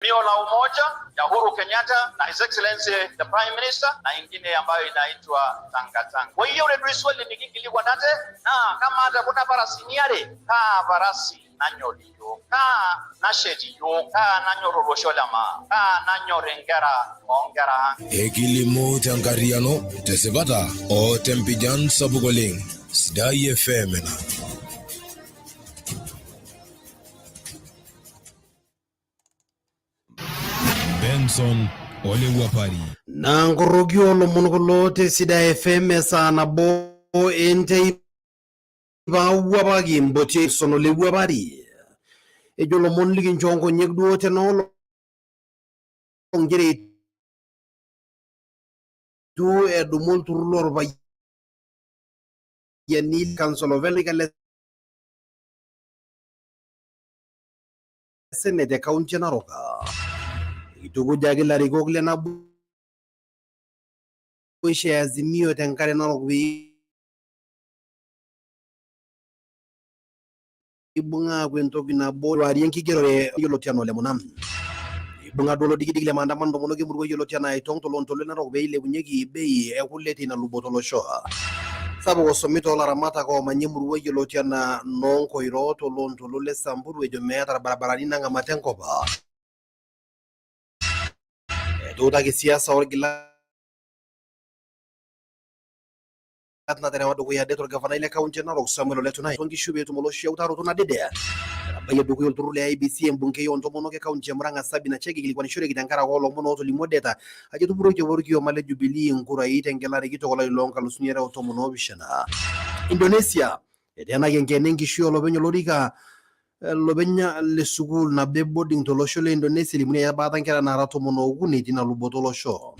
Azimio la Umoja ya Uhuru Kenyatta na His Excellency the Prime Minister na ingine ambayo inaitwa Tanga Tanga. Kwa hiyo ule nikikilikwa tate na kama hata kuna farasi niare ka farasi nanyor yiok kaa nashet yiok kaa nanyor olosho le maa kaa nanyor inkera oonkera ang. Ekilimu tenkarriyiano, tesipata o tempijan sapuk oleng. Sidai FM ena. Benson Olewuapari. Naa nkoroki oolomon kulo te Sidai FM esaa nabo enteipa awuapaki mpotie sono lewuapari. Ejo lomon likinchoo nkonyek duo tena olong nchere eitu edumu olturrur loorpayiani Council of Elders le Senate e kaunti e Narok. Eitukujaki ilarikok le naboisho e Azimio tenkare Narok pee ibung'a aaku entoki nabo eduarie enkigerore yioloti anaa ole Muna. Ibung'a duo olodikidiki le maandamano ntomonok emurua yioloti anaa Aitong toloontoluo le Narok pee eilepunyeki bei e kule teina luboto olosho. Sapuk osumi toolaramatak oomanya emurua yioloti anaa Noonkoiro toloontoluo le Samburu ejo meeta irbaribarani nang'amata enkop. Etuutaki siasa orgilat naterewa dukuya det orgavanai le kaunti e Narok Samuel Ole Tunai nkishu peetum olosho eutaroto nadede. Etabayie dukuya olturrur le IEBC embunkei oontomonok e kaunti e Murang'a Sabina Chege eikilikuanishoreki tenkaraki oolomon ootolimuo det ajo etupuroitie apa orkioma le Jubilee inkurai tengelare kitok olari loo nkalusuni are o tomon oopishana. Indonesia eteenaki enkeene enkishui olopeny olorika lopeny le sukuul nabo e boarding tolosho le Indonesia elimuni ajo ebaata nkera naara 13 tina luboto olosho.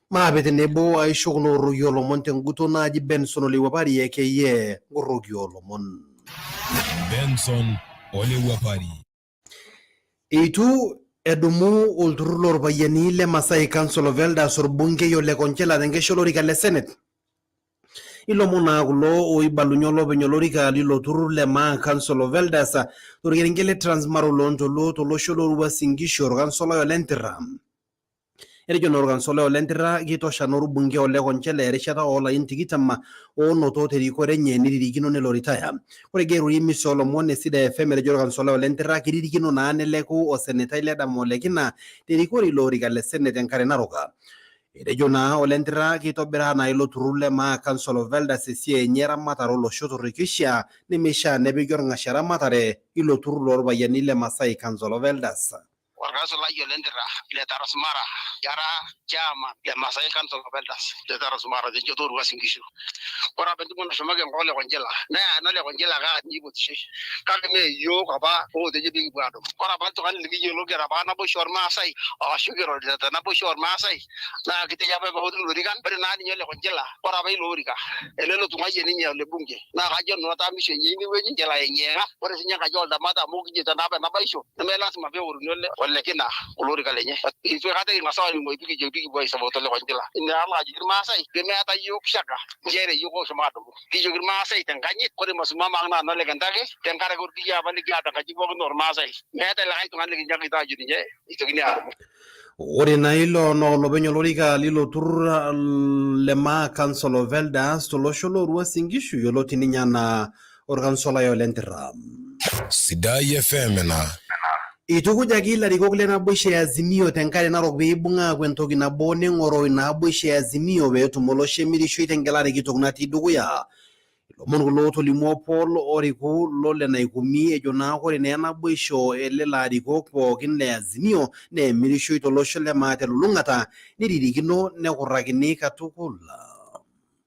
Maape tenebo aisho kuna orroki oolomon tenguton naaji Benson Olewuapari ekeyie nkorroki oolomon. Benson Olewuapari. Eitu edumu olturrur loorpayiani le Masai Council of Elders orbungei Ole Konchela tenkesha olorika le Senate. Ilomon naa kulo oibalunye olopeny olorika lilo turrur le Maa Council of Elders torkerenket le Transmara oloontoluo tolosho le Uasin Gishu orkansolai Ole Ntirra. Etejo naa orkansolai Ole Ntirra keitosha naa orbungei Ole Konchela erishata oolarin 20 oonoto terikore enye neiririkino nelo ritaya. Ore egira airorie emisa oolomon e Sidai FM etejo orkansolai Ole Ntirra keiririkino naa neleku osenetai Ledama Ole Kina terikore ilo orika le Senate enkare Narok. Etejo naa Ole Ntirra keitobiraa naa ilo turrur le Maa Council of Elders esiai enye eramatare olosho torikishaa nemeishaa nepiki olng'ash eramatare ilo turrur loorpayiani le Masai Council of Elders. Olkansolai Ole Ntirra le Tarasmara era chairman le Masai Council of Elders le Tarasmara tenchoto o Uasin Gishu. Ore apa entumo nashomoki enkop le Konchila naa ena le Konchila ake ninye eipotishoi kake mee iyiook apa ootejo pee kipuo aadumu. Ore apa oltung'ani likiyiolo kira apa naboisho ormaasai ashu kirorita te naboisho ormaasai naa kitejo apa epeotu ilorikan. Ore naa ninye ole Konchila ore apa ilo orika ele lotung'uayie ninye ole bunge naa kajo nanu etaa misho enye inewueji kelo ayeng'iyeng'a. Ore sinye enkaji oldamat amu kijito naa apa enabaisho neme lasima peoruni ole ole kina olorika lenye. Itu aikata king'as aaning'u pikijo pikipuo aisupport ole Konchila. Ina alo ajoki irmaasai pemeeta iyiook shaka nchere iyiook oshomo adumu. Kijoki irmaasai tenkanyit ore masimamo ang naa nole Kentake tenkaraki orkiyiaa apa likiata enkaji pookin ormaasai. Meeta likae tung'ani likinyaakita aajo ninye eitokini aadumu. Ore naa ilo naa olopeny olorika lilo turrur le Maa Council of Elders tolosho le Uasin Gishu yioloti ninye anaa orkansolai Ole Ntirra. Sidai FM ina. Eitukujaki ilarikok le naboisho e Azimio tenkare Narok pee eibung'a aaku entoki nabo neng'oroo ina aboisho e Azimio pee etum olosho emirishoi tengelare kitok natii dukuya. Ilomon kulo ootolimuo Paul oriku lo Lenaikumi ejo naa kore naa enaboisho e lelo arikok pookin le Azimio naa emirishoi tolosho le maa telulung'ata neiririkino nekurakini katukul.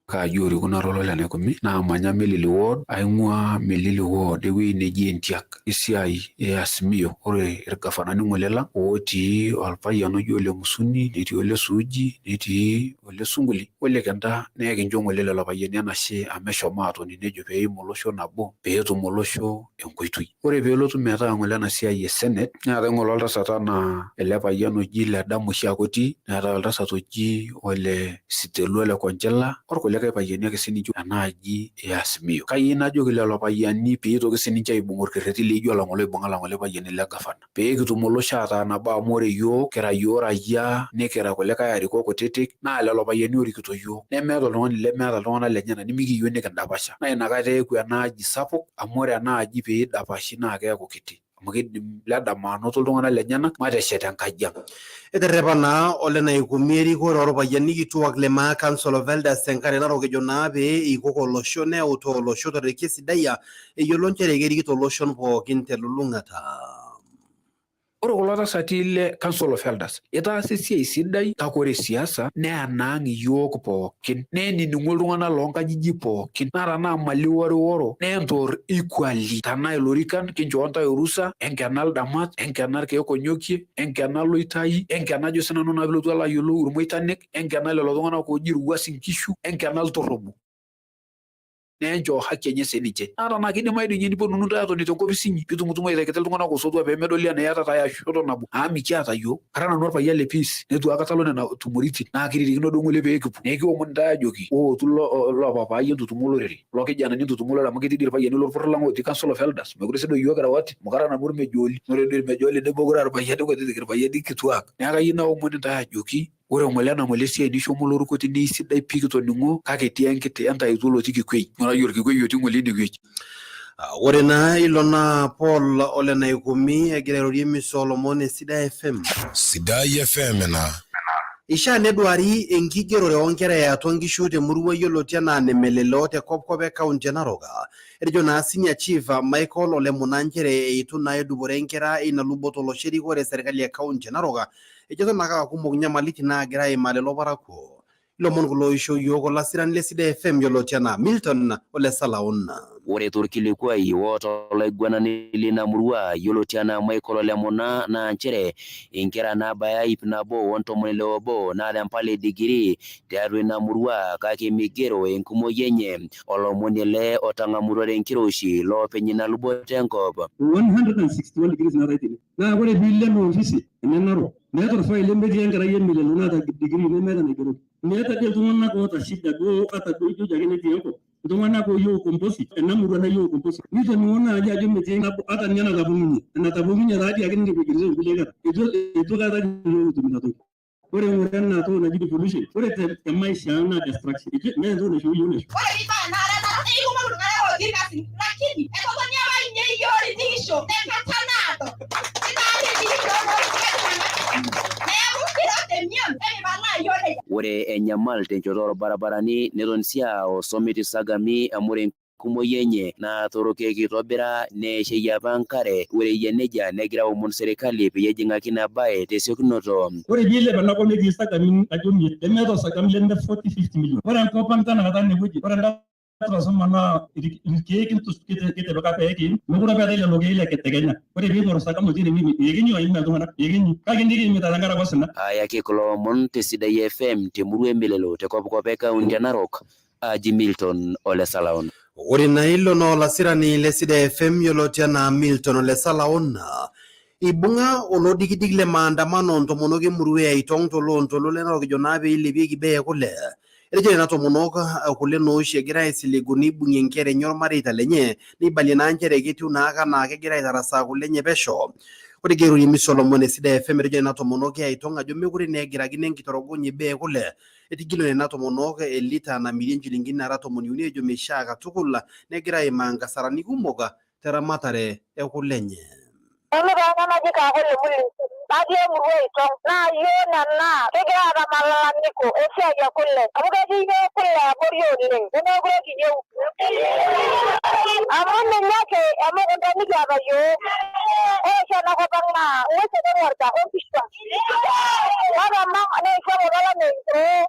Kaaji oriku nara ole Naikumi naa manya Melili ward, aing'ua Melili ward ewueji neji Entiak esiai e Azimio. Ore irgavanani ng'ole lang otii olpayian oji ole Musuni, netii ole Suuji, netii. ole Sunkuli ole Kenta, naa ekincho ng'ole lelo payiani enashe amu eshomo aatoni nejo peim olosho nabo peetum olosho enkoitoi. Ore peelotu metaa ng'ole ena siai e Senate, neetae ng'ole oltasat anaa ele payian oji Ledama oshiake otii, neetae oltasat oji ole Sitelu ole Konchila, orkulikae payiani ake sininche enaaji e Azimio. Kayieu najoki lelo payiani peitoki sininche aibung orkerreti leijo olang'ole oibung'a lang'ole payiani le gavana, pee kitum olosho ataa nabo amu ore yiok kira yiok raia nikira kulikae arikok kutitik naa lelo payiani orikito yiok, nemeeta oltung'ani lemeeta iltung'anak lenyenak nimikiyieu nikindapasha. Naa inakata eeku ena aji sapuk amu ore ena aji pee idapashi naa keeku kiti amu kidim Ledama anoto iltung'anak lenyenak mateshet enkaji ang'. Eterrepa naa ole Naikumi erikore orpayiani kituak le Maa Council of Elders tenkare Narok ejo naa pee eikok olosho neutaa olosho torekie sidai eyiolo nchere kerikito iloshon pookin telulung'ata. Ore kulo tasati le Council of Elders itaasa esiai sidai, kake ore siasa naa enaang iyiook pookin, naa enining'u iltung'anak loonkajijik pookin, naa tenaa mali iworiworo naa entoor equally, tenaa ilorikan kinchoo ntae orusa, enkena ildamat, enkena irkeek onyokie, enkena iloitai, enkena ajo sinanu naa piilotu alo ayiolou irmoitanik, enkena lelo tung'anak ooji irwuasin nkishu, enkena iltorrobo. Naa enchoo haki enye sininche. Naa tenaa kidimayu doi ninye niponunu ntae aatoni tenkopis inyi pitumutumu aitakiti iltung'anak osotua pee medoli anaa iyatata ai shoto nabo amu mikiata iyiook. Kara nanu orpayian le peace neitu aikata alo nena tumoritin naa kiririkino duo ng'ole pee kipuo. Neeku kiomon intae ajoki ootu loo papaai entutumo olorere, loo kijanani entutumo olorere amu ketii dii irpayiani lorporor lang otii Council of Elders mekure sii doi iyiook kira wati amu kara nanu ormejooli naa ore doi irmejooli nemekure aa irpayiani kutitik irpayiani kituak. Neeku kayieu naomon intae ajoki ore ng'ole ena ng'ole esiai nishomo oloriko tine eisidai pii kitoning'o kake etii enkiti entaitu olotii Kikwei. Ng'urai orkikwei otii ng'ole inewueji. Ore naa ilo naa Paul ole Naikumi egira airorie emisa oolomon e Sidai FM. Sidai FM ina. Ishaa neduari enkigerore oonkera e atua nkishu temurua yioloti anaa Nemelelo te kopkop e kaunti e Narok. Etejo naa Senior Chief Michael Ole Muna nchere eitu naa edupore nkera eina luboto olosho erikore serkali e kaunti e Narok. Ejo eton ake aa kumok nyamalitin naagira aimaa lelo parakuo. Ilomon kulo oishoo yiok olasirani le Sidai FM yioloti anaa Milton Ole Salaun. Ore torkilikuai oota olaiguanani lina murua yioloti anaa Michael Ole Muna naa nchere inkera naabaya 161 naata empala e degree tiatua ina murua kake migero enkumoi enye. Olomoni ele otang'amutua tenkiroshi loopeny ina luboto enkop. 161 degrees naatae tene. Naa ore piilo ena ofisi ene Narok, meeta orfile lemetii enkerai e Melelo naata degree nemeeta enaigeroki. Meeta dii iltung'anak oota shida duo ata duo ijojo ake netii enkop, iltung'anak ooyieu ukombozi, ena murua nayieu ukombozi. Nitoning'o naaji ajo metii nabo ata ninye enatapong'unye, enatapong'unye taadii ake ninche igirito nkulie kera, eitu aikata yiok kitum ina toki. Ore ng'ura ena toki naji devolution, ore te maisha ang naa destruction. Meeta entoki naisho yiok naisho. Ore piibaya enaare e Narok, eikumok iltung'anak otii irkasin, lakini etotoni apa ninye iyiook ridikisho tenkata naado. Kitaari ridikisho oolkulie tung'anak. Neeku kiro temion ekipalaa iyiook nejia. Ore enyamal tenchoto orbaribarani neton sii aa osomiti sagami amu ore enkumoi enye naatorokieki itobira neesheyie apa enkare. Ore eyia nejia negira aomon serkali peyie ejing'aki ina bae tesiokinoto. Ore piilep enakop netii isagamin ajo imiet, lemeeta osagam leme 40 50 million. Ore enkop ang tanakata enewueji, ore enda transformer naa irkeek kitipika pee kiim, mekure apa eetae lelo keek le Kenya. Ore piing'or osagam otii ine iyekenyi oimita iltung'anak, iyekenyi. Kake nikiimita tenkaraki osina. Ayaki kulo omon te Sidai FM temurua e Melelo te kopkop e kaunti e Narok, aji Milton Ole Salaun. Ore naa ilo naa olasirani le Sidai FM yioloti anaa Milton Ole Salaun. Ibung'a olodikidik le maandamano ntomonok emurua e Aitong toloontoluo le Narok ejo naa pee eilepieki bei e kule. Etejo nena tomonok kule nooshi egira aisiligu neibung'ie nkera enye ormareita lenye neibalie naa nchere ketiu naake anaa kegira aitarasaa kule enye pesho. Ore egira airorie emisa oolomon e Sidai FM etejo nena tomonok e Aitong ajo mekure naa egirakino enkitorogonyi bei e kule. Etigila nena tomonok elita namiri inchilingini nara 30 ejo meishaa katukul negira aimaa nkasarani kumok teramatare e kule enye. Nanu taa ena naji Kaako Lemuli, natii emurua e Itong. Naa iyiok nena kigira aata malalamiko esiai e kule amu ketii iyiok kule abori oleng nemeekure kiyieu. Amu ninye ake emukunta nikiata iyiok. Ore oshi ena kop ang naa ing'uesi ake eng'orita onkishu ang. Kake neishua ng'ole olameyu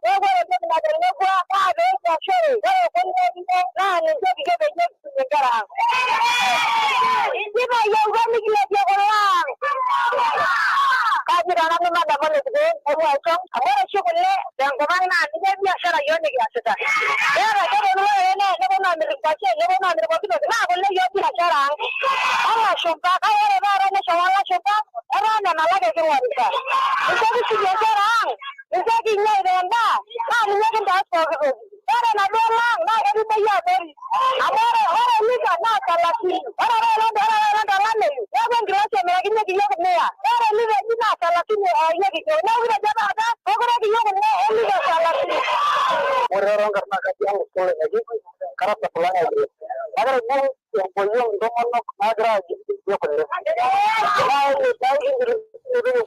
neeku ore entoki natelekua naa pee kiasishore ore kule enye naa ninche kijo peyie kisumie inkera ang. Inji mayieutua nikilepie kule ang. Kaji taa nanu madam Ole Kitoon aing'ua Aitong amu ore oshi kule tenkop ang naa ninye biashara yiok nikiasita. Keeta keponu iloreren neponu aamir inkwashen neponu aamir pooki toki naa kule yiok biashara ang olashumpa kake ore taata neshomo ilashumpa etaa nena ale ake king'orita. Ninche kisuj inkera ang, ninche kinya aitaa endaa naa ninye kintaas pooki toki. Ore enaduo ale ang naa ketii bei abori amu ore elita naa salasini. Ore apaelong tolameyu neeku enkilasi emirakinyeki iyiok mia. Ore elita eji naa salasini eyayieki iyiok. Neeku kitejo taata mekure kiyieu kule elita salasini. Ore taata nkarn naa kaji Amos Ole Kara supplier Nagira aibung enkoriong intomonok naagira aajing'ie kule. Naa ore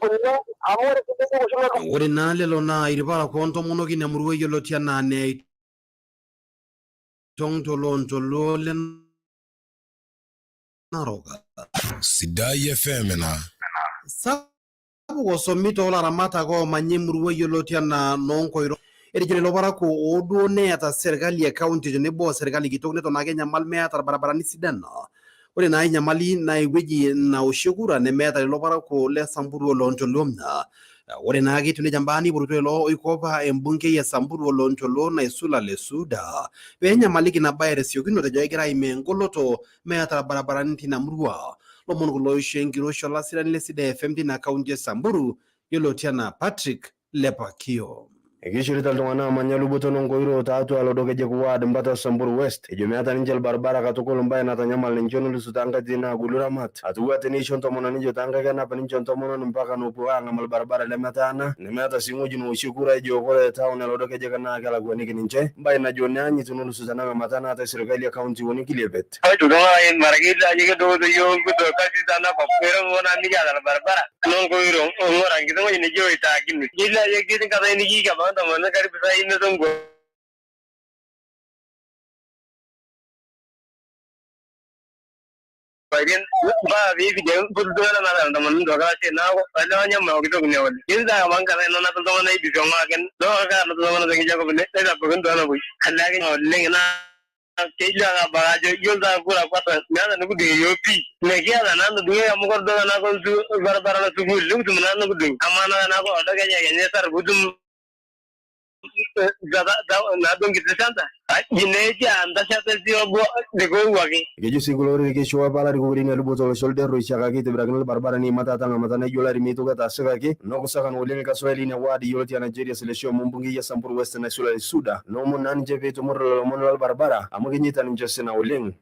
kule amu ore oshi Ore naa lelo naa irparakuo ontomonok ina murua yioloti anaa ne Aitong toloontoluo le Narok. Sidai FM na. Sapuk osomi toolaramatak oomanya emurua yioloti anaa Noonkoiro. Etejo lelo parakuo ooduo neeta serkali e county tenebo o serkali kitok neton ake enyamal meeta irbaribarani sidan. Ore naa enyamali naa ewueji naoshie kura nemeeta lelo parakuo le Samburu oloontoluo. Ore naa ake etiu nejia mbaa neipotutuo lelo oikop embungei e Samburu oloontoluo Naisula Lesuuda pee enyamaliki ina bae tesiokinoto ejo kegira aimaa engoloto meeta irbaribarani tina murua. Lomon kulo oishoo enkiroshi olasirani le Sidai FM tina kaunti e Samburu yioloti anaa Patrick Lepakio. Ekishorita iltung'anak oomanya luboto Nonkoiro tiatua Lodokejek Ward mpata Samburu West ejo meeta ninche ilbaribara katukul mbae natanyamal ninche nolusu toonkatitin naagolu ramat atua teneisho ntomononi ejo taankaik enap ninche ntomononi mpaka nopuo aang'am ilbaribara lemetaana nemeeta sii ng'oji neoshie kura ejo kore town e Lodokejek naa kelakuaniki ninche mbae najo neanyit nolusu tena ng'amata naatae serkali e county woninkiliepet. Ekejo sii kulo oririkisho apa ilarikok leina luboto olosho lderro eishiakaki eitobirakini ilbaribara neima taata ng'amata naijo olari meitoki etaasikaki nokusakan oleng ilkasuai leina ward yioloti anaa Jerias Leshomo ombungei e Samburu West Naisula Lesuuda noomon naa ninche pee eitumur lelo omon lolbaribara amu kenyeita ninche osina oleng.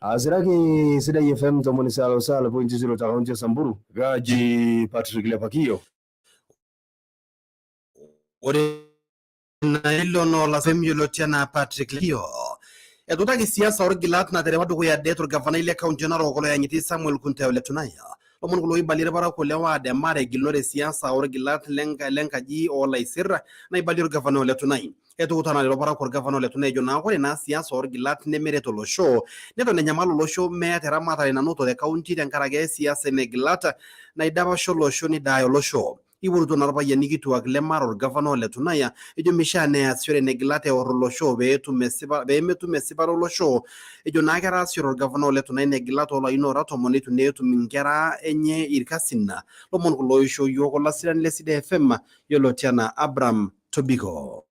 Asiraki Sidai FM 97.0 ta kaunti e Samburu gaji Patrick Lepakio. Ore naa ilo naa olasem yioloti anaa Patrick Lepakio. Etutaki siasa orgilat naterewa dukuya det orgavanai le kaunti e Narok oloyanyiti Samuel Kuntayo Letunaya. Lomon kulo oibalie irparakuo le ward e Mara egilunore siasa orgilat lenkaji oolaisir naibalie orgavanai ole Tunai. Etuuta lelo parakuo orgavana ole Tunai ejo naa ore naa siasa orgilat nemeret olosho neton enyamal olosho meeta eramatare nanoto te kaunti tenkaraki siasa enegilat naidapasha olosho nidaaya olosho. Ipotutuo naa irpayiani kituak le Mara orgavana ole Tunaya ejo mishaa neasishore negilat eor olosho peemetum esipata olosho. Ejo naa ketaasishore orgavana ole Tunai negilat oolarin oora tomon eitu naa etum inkera enye irkasin. Lomon kulo oishoo yiok olasirani le Sidai FM yioloti anaa Abraham Tobiko.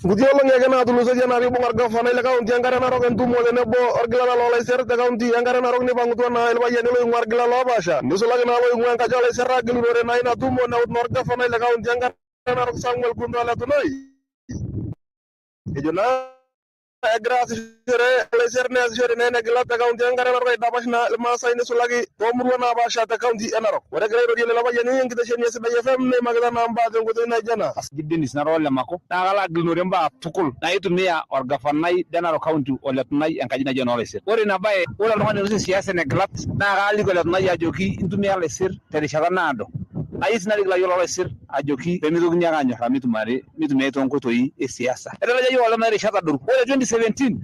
Nkuti olong'i ake naatulusoitie naa piibung orgavanai le kaunti enkare narok entumo tenebo orgilata loolaiser te kaunti enkare narok neipang'utua naa irpayiani loing'ua irgilat loopaasha neisulaki naa loing'ua enkaji olaiser aagilunore naa ina tumo neut naa orgavanai le kaunti enkare narok Samuel Kunta Letunai ejo naa egira aasishore olaiser neasishore naa enegilat te kaunti enkare narok aidapash naa irmaasai neisulaki toomuruan naapaasha te kaunti e Narok. Ore egira airorie lelo payiani enkitesheni e Sidai FM neimakita naa mbaa tenkoitoi naijo ena. Ji Dennis nara ole Mako naa kalo agilunore mbaa tukul naitumia orgavanai le Narok County ole Tunai enkaji naji enoolaisir. Ore ina bae, ore oltung'ani oinosie siasa enegilat naa kaaliki ole Tunai ajoki intumia laisir terishata naado. Ayieu sii narik ilayiok lolaisir ajoki peemitokini ake anyoraa mitumiai toonkoitoi e siasa. Eteleja yiok Ole Tunai rishat adoru. Ore 2017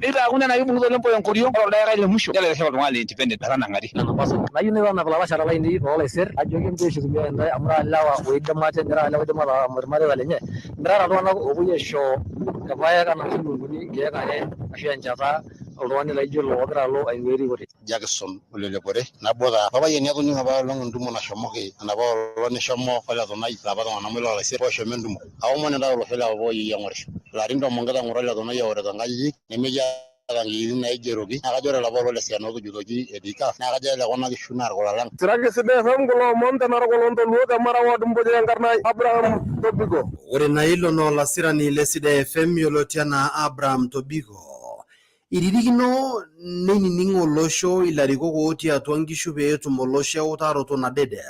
neitaakuni enaa kibung'ita Ole Mpoyo enkoriong, ore oldaikai le musho nelo aitasheki oltung'ani le independent metanang'ari. Nayieu naitanap ilalashera lainei loolaisir ajoki nchoo aitumia intae amu ira ilewa oidim ate nira ilewa oidim ataramat irmareita lenye mirara iltung'anak oopuoi aisho irpaek anaa ilukunkuni inkeek are ashu enchata oltung'ani laijo ilo ogira alo aing'uaa erikore. Jackson Ole Lepore nabo taa papayiani atoning'o apa olong entumo nashomoki enapa olong nishomo ole Tunai lapa tung'anak muj lolaisir oshomo entumo aomon intae olosho le papa oyieyio eng'orisho ilarin tomon kitang'oro ole Tunai eorito inkajijik nemikiata nkiitin naigeroki naa kajo ore lapa olong le siana otujutoki etii CAF naa kajo ele kuna kishu naa irkula lang. Siraki Sidai FM kulo omon te Narok oloontoluo te Mara ward Mbojo enkarna ai Abraham Tobiko. Ore naa ilo naa olasirani le Sidai FM yioloti anaa Abraham Tobiko. Iririkino neinining olosho ilarikok otii atua nkishu pee etum olosho eutaroto nadede.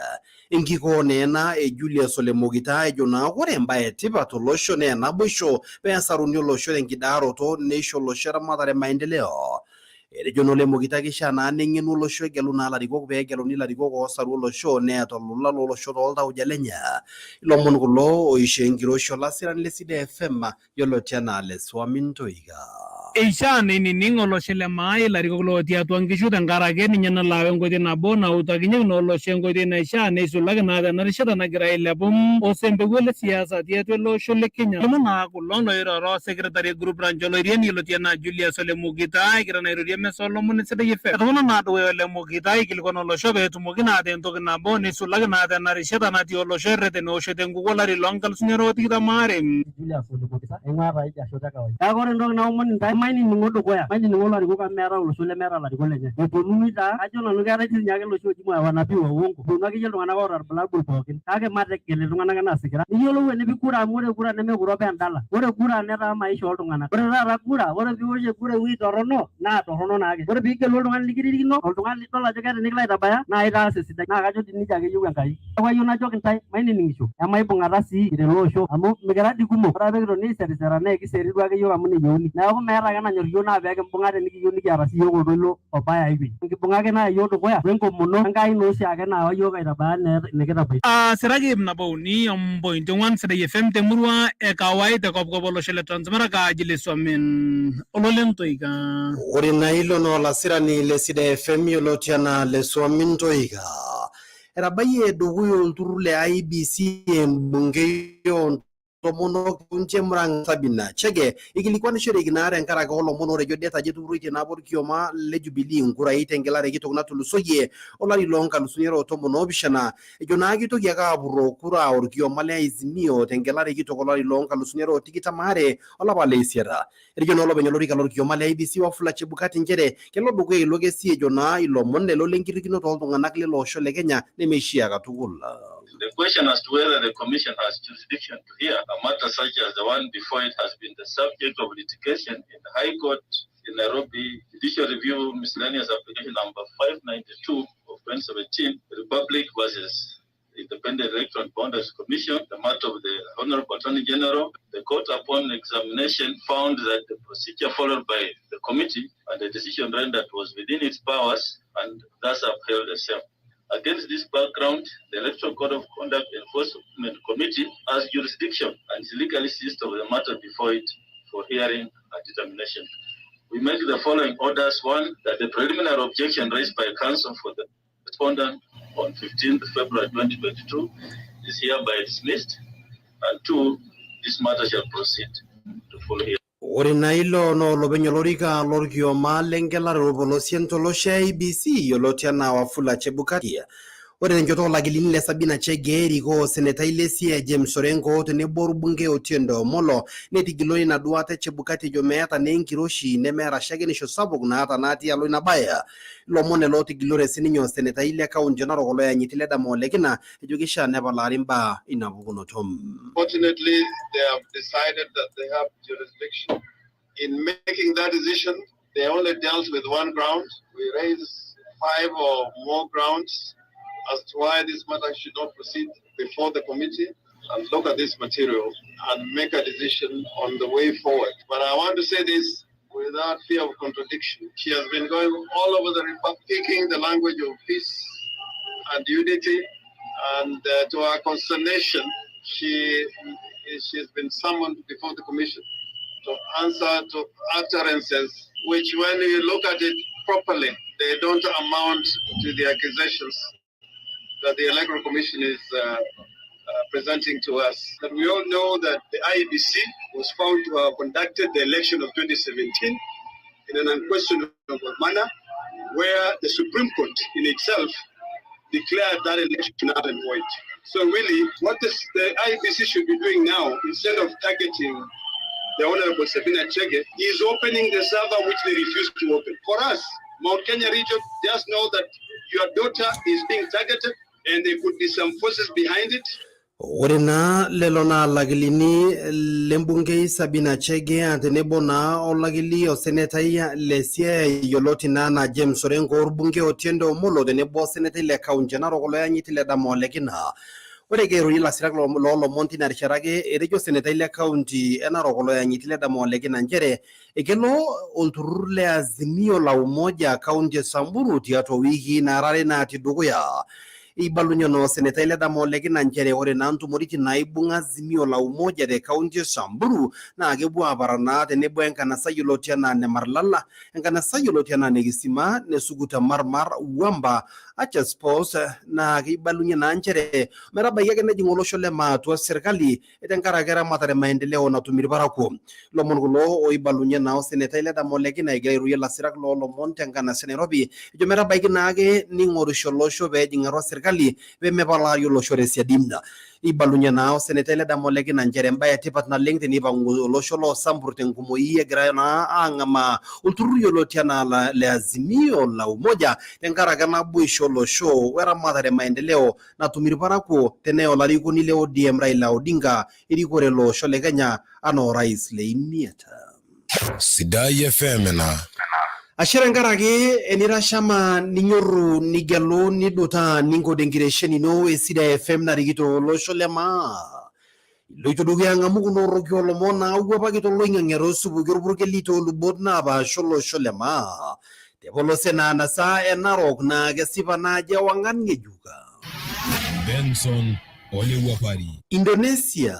Enkikoo naa ena e Julius Ole Mokita ejo naa ore embae e tipat tolosho naa naboisho pee esaruni olosho tenkidaaroto neisho olosho eramatare maendeleo. Etejo naa Ole Mokita keishaa naa neng'enu olosho egelu naa ilarikok pee egeluni ilarikok oosaru olosho neeta olola lolosho tooltauja lenye. Ilomon kulo oishoo enkiroshi olasirani le Sidai FM yioloti anaa Lesuamin Ntoika. Eishaa neinining olosho le maa ilarikok lootii atua nkishu tenkaraki ninye nalo ayau enkoitoi nabo nautakinyeki naa olosho enkoitoi naishaa neisulaki naa tena rishata nagira ailepu osempewuo le siasa tiatua ele osho le Kenya. Ilomon naa kulo loiroro osekretari e Group Ranch Oloirian yioloti anaa Julius Ole Mukita egira naa airorie emisa oolomon e Sidai FM. Etopona naa dukuya Ole Mukita aikilikuan olosho pee etumoki naa ataa entoki nabo neisulaki naa tena rishata natii olosho erreten eoshoto enkukuo olari loo nkalusuni are o tikitam aare. Julius Ole Mukita aing'uaa taa idia shoto e kawaida. Kake ore entoki naomon intae, mainining'o dukuya, mainining'o ilarikok amu meetae olosho lemeeta ilarikok lenye. Eponunui taa, kajo nanu keetae dii ninye ake iloshi ooji wanabii wa uongo, eponu akeyie iltung'anak oota irbulabul pookin. Kake mategel iltung'anak enaa isikira, niyiolou enipik kura amu ore kura neme kura apa endala, ore kura netaa maisha ooltung'anak. Ore taata kura, ore piiwosh kura ewueji torrono naa torrono naake. Ore piigelu oltung'ani likiririkino, oltung'ani lidol ajo keeta enikilo aitabaya naa itaasa esidai. Naa kajo dii nejia ake eyieu Enkai. Neeku ayieu najoki intae mainining'isho, emaibung'ata sii tele osho amu mikira dii kumok. Ore ake pee kitoni aiserisera naa ekiseri duo ake iyiook amu ina eyieuni. Neeku meeta ake enanyor iyiook naa pee kimbung'a tenikiyieu nikiata sii iyiook oltoilo obaya ai wueji. Enkibung'a ake naya iyiook dukuya we nkomono Enkai naa oshiake naawa iyiook aitabaya naa enikitabaikia. Siraki ip nabo uni ompointi ong'uan Sidai FM temurua e Kawai te kopkop olosho le Transmara kaaji le Suamin Ololentoika. Ore naa ilo naa olasirani le Sidai FM yioloti anaa Lesuamin Ntoika. Etabayie dukuya olturrur le IEBC embungei oo ntomonok te kaunti e Murang'a Sabina Chege ikilikuanishoreki naa tenkaraki olomon otejo det ajo etupuroitie naa apa orkioma le Jubilee nkurai tengelare kitok natulusoyie olari loo nkalusuni are o tomon oopishana ejo naa kitoki ake apurroo kura orkioma le Azimio tengelare kitok olari loo nkalusuni are o tikitam aare olapa le isiet. Etejo naa olopeny olorika lorkioma le IEBC Wafula Chebukati nchere kelo dukuya ilo kesi ejo naa ilomon lelo lenkirrikino tooltung'anak lelo osho le Kenya nemeishiaa katukul. The question as to whether the Commission has jurisdiction to hear a matter such as the one before it has been the subject of litigation in the High Court in Nairobi, Judicial Review Miscellaneous Application number 592 of 2017, Republic versus Independent Electoral Boundaries Commission, the matter of the Honorable Attorney General. The court, upon examination, found that the procedure followed by the committee and the decision rendered was within its powers and thus upheld the same. Against this background, the Electoral Code of Conduct Enforcement Committee has jurisdiction and is legally seized of the matter before it for hearing and determination. We make the following orders. One, that the preliminary objection raised by counsel for the respondent on 15th February 2022 is hereby dismissed. And two, this matter shall proceed to full hearing. Ore naa ilo naa olopeny olorika lorkioma lengelare orpolosien tolosho e IEBC yioloti anaa Wafula Chebukati. Ore tenchoto oolakilini le Sabina Chege erikoo osenetai le Siaya James Orenko tenebo orbungei Otiende Omollo netigilone ina duata e Chebukati ejo meeta naa enkiroshi nemeeta shakenisho sapuk naata natii alo ina bae. Ilomon lelo otigilore sininye osenetai le kaunti e Narok oloyanyiti Ledama Olekina ejo keishaa nepalaari imbaa ina pukunoto. Fortunately, they have decided that they have jurisdiction. In making that decision, they only dealt with one ground. We raised five or more grounds as to why this matter should not proceed before the committee and look at this material and make a decision on the way forward. But I want to say this without fear of contradiction. She has been going all over the republic, speaking the language of peace and unity And to our consternation, she's been summoned before the commission to answer to utterances which, when you look at it properly, they don't amount to the accusations that the Electoral Commission is presenting to us. But we all know that the IEBC was found to have conducted the election of 2017 in an unquestionable manner, where the Supreme Court in itself declared that election null and void. So really, what the IEBC should be doing now, instead of targeting the Honorable Sabina Chege, is opening the server which they refuse to open. For us, Mount Kenya region, just know that your daughter is being targeted and there could be some forces behind it. Ore naa lelo naa lakilini lembungei Sabina Chege tenebo naa olakili osenetai le Siaya yioloti naa anaa James Orengo, orbungei Otiende Omollo tenebo osenetai le kaunti e Narok oloyanyiti Ledama Olekina. Ore egira airorie ilasirak loolomon tina rishata ake, etejo osenetai le kaunti e Narok oloyanyiti Ledama Olekina nchere ekelo olturrur le Azimio la Umoja kaunti e Samburu tiatua wikii nara are natii dukuya. Eibalunye naa osenetai Ledama Olekina nchere ore naa ntumoritin naibung'a Azimio la Umoja te kaunti e Samburu naa kepuo aparan tenebo enkanasa yioloti anaa ne Marlala, enkanasa yioloti anaa ne Kisima, ne Sukuta Marmar, Wamba, Archers Post, naa keibalunye naa nchere metabaiki ake nejing olosho le maa atua serkali tenkaraki eramatare maendeleo natum irparakuo. Lomon kulo oibalunye naa osenetai Ledama Olekina egira airorie ilasirak loolomon tenkanasa e Nairobi, ejo metabaiki naake ning'orisho olosho peejing atua serkali pemepalaari olosho tesiadi. Eibalunye naa osenetai Ledama Olekina nchere embae etipat naleng teneipang'u olosho loosambur tenkumoi egira naa ang'amaa olturrur yioloti anaa le Azimio la Umoja tenkaraki naboisho olosho weramatare maendeleo natum irparakuo teneya olarikoni le ODM Raila Odinga erikore ele osho le Kenya anaa orais le imiet. Sidai FM na. Ashe tenkaraki enitashama ninyoru nigelu nidutaa ninkod enkitesheni ino e Sidai FM narikito olosho le maa. Iloito dukuya ang'amu kuna orroki oolomon naawuapaki toloing'ang'e toosupuki orpurkeli toolubot naapaasha olosho le maa. Tepolosie naa nasa e Narok naa kesipa naa ajo ewang'an ng'ejuk. Benson Olewapari. Indonesia.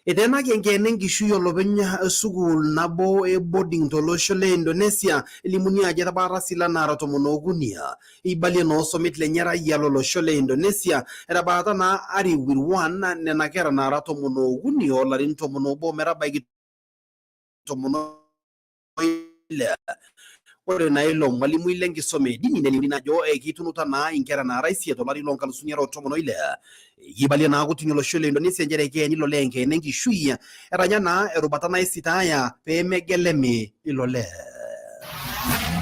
Eteenaki enkeene enkishui olopeny sukuul nabo e boarding tolosho le Indonesia, elimuni ajo etabaata silan naara 13. Eibalie naa osomit lenye raia lolosho le Indonesia, etabaata naa Ari Wirwan nena kera naara 13 oolarin 11 metabaiki 16. Ore naa ilo mwalimui lenkisoma e dini nelimuni naa ajo ekitunuta naa inkera naara 8 tolari loo 2016. Eibalie naa kotini olosho le Indonesia nchere keeni ilo lee enkeene enkishui, etanya naa erubata naisitaaya pee megelemi ilo lee.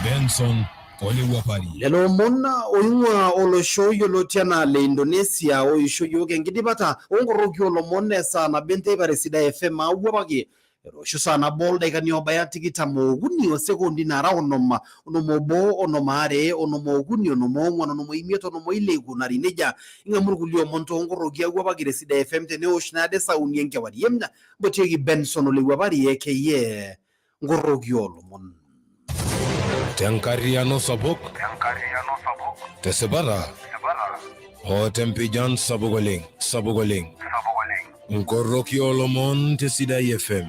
Benson Olewapari. Lelo omon oing'ua olosho yioloti anaa le Indonesia oisho yiok enkidipata oonkoroki oolomon esaa nabo enteipa te Sidai FM aawuapaki etoosho saa nabo oldaikani obaya 23 osekondi nara 50, 51, 52, 53, 54, 55, 56 eikunari nejia. Ing'amu irkulie omon toonkoroki awuapaki te Sidai FM teneosh naade saa uni enkewarie. Mpotieki Benson Olewuapari aka nkoroki oolomon. Tenkarriano sapuk, tesipata o tempijan sapuk oleng, sapuk oleng. Nkoroki oolomon te Sidai FM.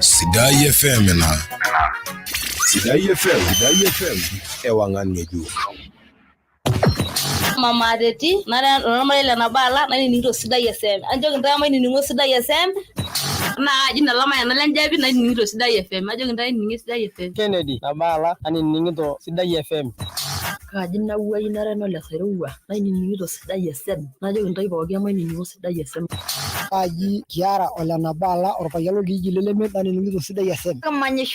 Sidai FM na Sidai FM, Sidai FM, ewangan ngejuk. Mama Teti, nara ormarei le Nabala, nainining'ito Sidai FM. Ajoki ntae mainining'o Sidai FM. Naa kaji Nalamayiana Lenjapi nainining'ito Sidai FM. Ajoki ntae ainining'ie Sidai FM. Kennedy Nabala ainining'ito Sidai FM. Kaji Nawuai nara eno le Sairowua nainining'ito Sidai FM. Najoki ntae pooki mainining'o Sidai FM. Kaji Kiara ole Nabala orpayian lorkijiji le Lemet nainining'ito Sidai FM.